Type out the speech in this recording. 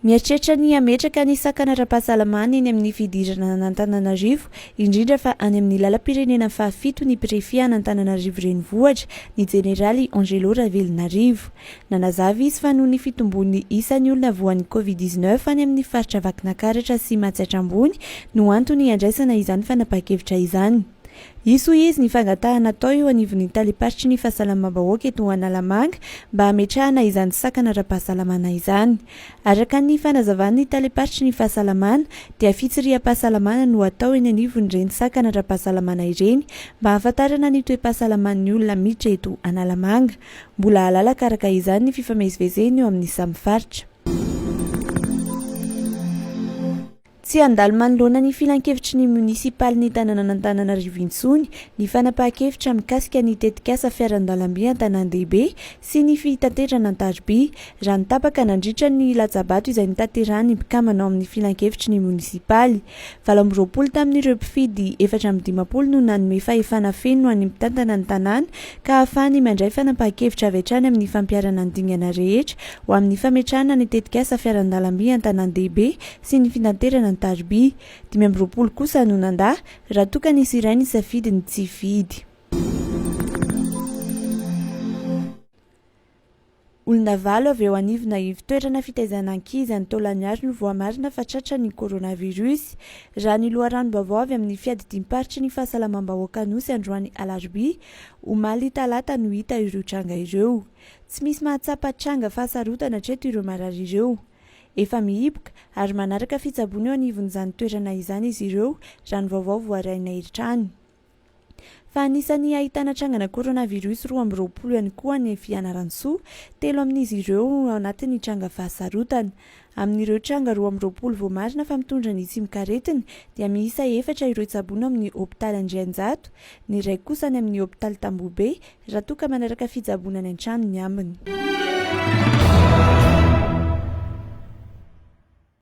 Mieritreritra ny hametraka ny sakana ara-pahasalamana eny amin'ny fidirana an'Antananarivo, indrindra fa any amin'ny lalam-pirenena fahafito ny Prefet an'Antananarivo Renivohitra, ny Jeneraly Angelo Ravelonarivo. Nanazava izy fa noho ny fitombon'ny isan'ny olona voan'ny Covid 19 any amin'ny faritra Vakinakaratra sy Matsiatra Ambony no antony handraisana izany fanapahan-kevitra izany. Hisy hoy izy ny fangatahana atao eo anivon'ny talem-paritry ny fahasalamam-bahoaka eto Analamanga mba hametrahana izany sakana ara-pahasalamana izany. Araka ny fanazavan'ny talem-paritry ny fahasalamana dia fitsiriham-pahasalamana no atao eny anivon'ireny sakana ara-pahasalamana ireny mba hahafantarana ny toe-pahasalaman'ny olona miditra eto Analamanga. Mbola halalaka araka izany ny fifamezivezena eo amin'ny samy faritra. Tsy handalo manoloana ny filankevitry ny monisipalin'ny tanànan'Antananarivo intsony ny fanapahan-kevitra mikasika ny tetikasa fiaran-dalamby an-tanàn-dehibe sy ny fitaterana an-tariby, raha ny tapaka nandritra ny latsa-bato izay notanterahan'ny mpikambana ao amin'ny filankevitry ny monisipaly. 28 tamin'ireo mpifidy 54 no nanome fahefana feno an'ny mpitantana ny tanàna ka ahafahany mandray fanapahan-kevitra avy hatrany amin'ny fampiharana ny dingana rehetra ho amin'ny fametrahana ny tetikasa fiaran-dalamby an-tanàn-dehibe sy ny finanterana ny tariby. 25 kosa no nandà, raha toa ka nisy iray nisafidy ny tsy hifidy. Olona valo avy eo anivona ivon-toerana fitaizana ankizy any Taolagnaro no voamarina fa tratran'ny coronavirus. Raha ny loharanom-baovao avy amin'ny fiadidiam-paritry ny fahasalamam-bahoaka Anosy androany alarobia, omaly talata no hita ireo tranga ireo. Tsy misy mahatsapa tranga fahasarotana hatreto ireo marary ireo. Efa mihiboka ary manaraka fitsaboana eo anivon'izany toerana izany izy ireo, raha ny vaovao voarainay hatrany. Fa anisan'ny ahitana trangana coronavirus 22 ihany koa any Fianarantsoa, telo amin'izy ireo ao anatin'ny tranga fahasarotana. Amin'ireo tranga 22 voamarina fa mitondra ny tsimokaretina dia miisa efatra ireo tsaboina amin'ny hopitaly Andrianjato, ny iray kosa any amin'ny hopitaly Tambohobe raha toa ka manaraka fitsaboana any an-trano ny ambiny.